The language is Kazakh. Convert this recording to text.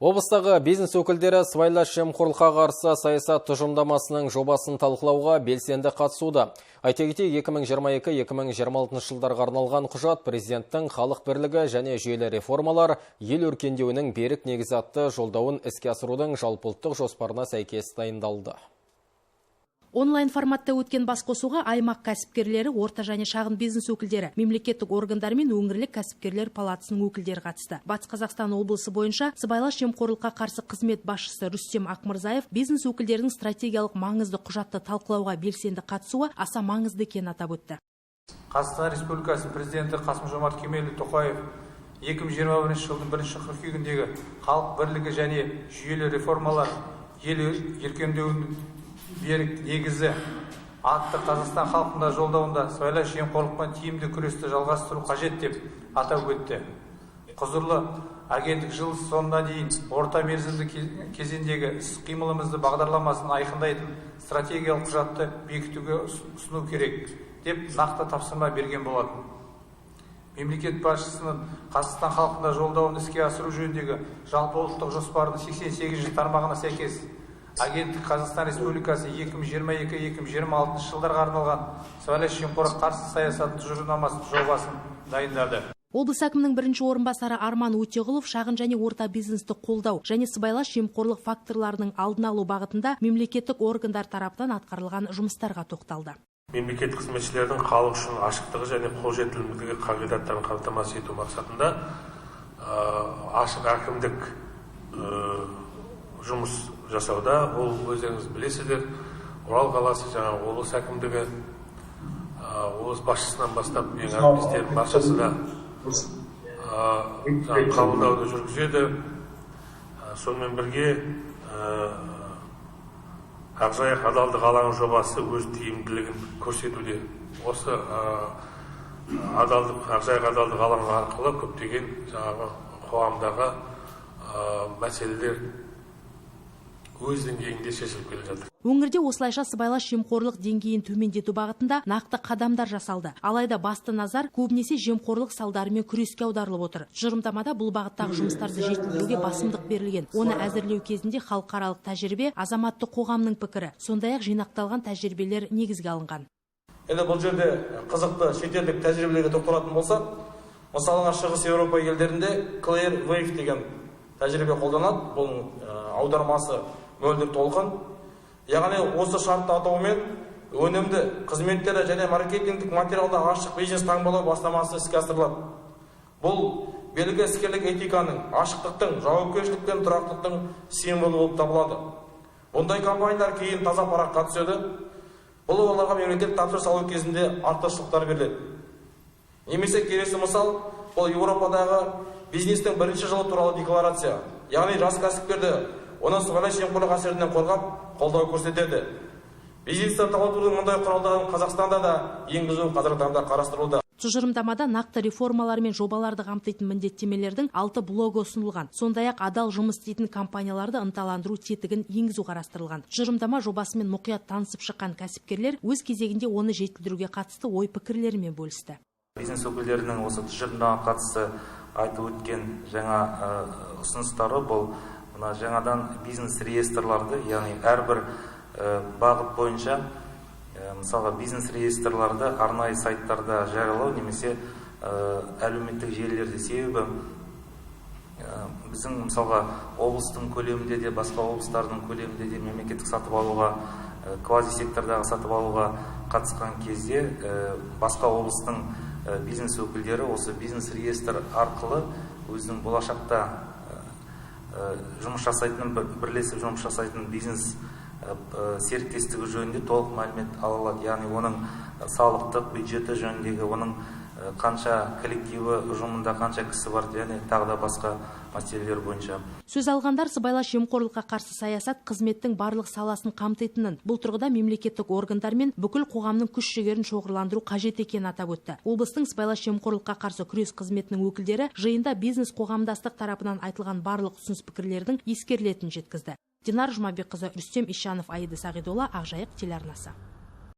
Облыстағы бизнес өкілдері сыбайлас жемқорлыққа қарсы саясат тұжырымдамасының жобасын талқылауға белсенді қатысуда. Айта кетейік, 2022-2026 жылдарға арналған құжат президенттің халық бірлігі және жүйелі реформалар ел өркендеуінің берік негізі атты жолдауын іске асырудың жалпыұлттық жоспарына сәйкес дайындалды. Онлайн форматта өткен басқосуға аймақ кәсіпкерлері, орта және шағын бизнес өкілдері, мемлекеттік органдар мен өңірлік кәсіпкерлер палатасының өкілдері қатысты. Батыс Қазақстан облысы бойынша сыбайлас жемқорлыққа қарсы қызмет басшысы Рүстем Ақмырзаев бизнес өкілдерінің стратегиялық маңызды құжатты талқылауға белсенді қатысуы аса маңызды екенін атап өтті. Қазақстан Республикасы президенті Қасым-Жомарт Кемелұлы Тоқаев 2021 жылдың 1 қыркүйегіндегі халық бірлігі және жүйелі реформалар ел өркендеуінің берік негізі атты Қазақстан халқына жолдауында сыбайлас жемқорлықпен тиімді күресті жалғастыру қажет деп атап өтті. Құзырлы агенттік жыл соңына дейін орта мерзімді кезеңдегі іс-қимылымызды бағдарламасын айқындайтын стратегиялық құжатты бекітуге ұсыну керек деп нақты тапсырма берген болатын. Мемлекет басшысының Қазақстан халқына жолдауын іске асыру жөніндегі жалпы ұлттық жоспарының 88 тармағына сәйкес агенттік Қазақстан Республикасы 2022-2026 жылдарға арналған сыбайлас жемқорлыққа қарсы саясат тұжырымдамасы жобасын дайындады. Облыс әкімінің бірінші орынбасары Арман Өтеғұлов шағын және орта бизнесті қолдау және сыбайлас жемқорлық факторларының алдын алу бағытында мемлекеттік органдар тарапынан атқарылған жұмыстарға тоқталды. Мемлекеттік қызметшілердің халық үшін ашықтығы және қолжетімділігі қағидаттарын қамтамасыз ету мақсатында ашық әкімдік жұмыс жасауда. Ол өздеріңіз білесіздер, Орал қаласы жаңа облыс әкімдігі, облыс басшысынан бастап ең әріптестердің баршасы да қабылдауды жүргізеді. Сонымен бірге Ақжайық адалдық алаңы жобасы өз тиімділігін көрсетуде. Осы Ақжайық адалдық алаңы арқылы көптеген жаңағы қоғамдағы мәселелер өз деңгейінде шешіліп келе жатыр. Өңірде осылайша сыбайлас жемқорлық деңгейін төмендету бағытында нақты қадамдар жасалды. Алайда басты назар көбінесе жемқорлық салдарымен күреске аударылып отыр. Тұжырымдамада бұл бағыттағы жұмыстарды жетілдіруге басымдық берілген. Оны әзірлеу кезінде халықаралық тәжірибе, азаматтық қоғамның пікірі, сондай-ақ жинақталған тәжірибелер негізге алынған. Енді бұл жерде қызықты шетелдік тәжірибелерге тоқталатын болсақ, мысалға Шығыс Еуропа елдерінде Clear Wave деген тәжірибе қолданады. Бұл аудармасы мөлдір толқын. Яғни осы шартты атаумен өнімді, қызметтері және маркетингтік материалды ашық бизнес таңбалау бастамасы іске асырылады. Бұл белгі іскерлік этиканың, ашықтықтың, жауапкершілік пен тұрақтылықтың символы болып табылады. Бұндай компаниялар кейін таза параққа түседі. Бұл оларға мемлекет тапсырыс алу кезінде артықшылықтар беріледі. Немесе келесі мысал, бұл Еуропадағы бизнестің бірінші жылы туралы декларация. Яғни жас кәсіпкерді оның сыбайлас жемқорлық әсерінен қорғап, қолдау көрсетеді. Бизнесті ынталандырудың мұндай құралдарын Қазақстанда да енгізу қазіргі таңда қарастырылуда. Тұжырымдамада нақты реформалар мен жобаларды қамтитын міндеттемелердің 6 блогы ұсынылған. Сондай-ақ адал жұмыс істейтін компанияларды ынталандыру тетігін енгізу қарастырылған. Тұжырымдама жобасымен мұқият танысып шыққан кәсіпкерлер өз кезегінде оны жетілдіруге қатысты ой-пікірлерімен бөлісті. Бизнес өкілдерінің осы тұжырымдамаға қатысты айтып өткен жаңа ұсыныстары бұл мына жаңадан бизнес реестрларды, яғни әрбір бағыт бойынша, мысалға бизнес реестрларды арнайы сайттарда жариялау немесе әлеуметтік желілерде. Себебі біздің мысалға облыстың көлемінде де, басқа облыстардың көлемінде де мемлекеттік сатып алуға, квазисектордағы сатып алуға қатысқан кезде басқа облыстың бизнес өкілдері осы бизнес реестр арқылы өзінің болашақта жұмыс жасайтын, бірлесіп жұмыс жасайтын бизнес серіктестігі жөнінде толық мәлімет ала алады. Яғни оның салықтық бюджеті жөніндегі, оның қанша коллективі, ұжымында қанша кісі бар және тағы да басқа мәселелер бойынша. Сөз алғандар сыбайлас жемқорлыққа қарсы саясат қызметтің барлық саласын қамтитынын, бұл тұрғыда мемлекеттік органдар мен бүкіл қоғамның күш-жігерін шоғырландыру қажет екенін атап өтті. Облыстың сыбайлас жемқорлыққа қарсы күрес қызметінің өкілдері жиында бизнес қоғамдастық тарапынан айтылған барлық ұсыныс-пікірлердің ескерілетінін жеткізді. Динар Жұмабекқызы, Рүстем Ишанов, Аида Сағидолла, Ақжайық телеарнасы.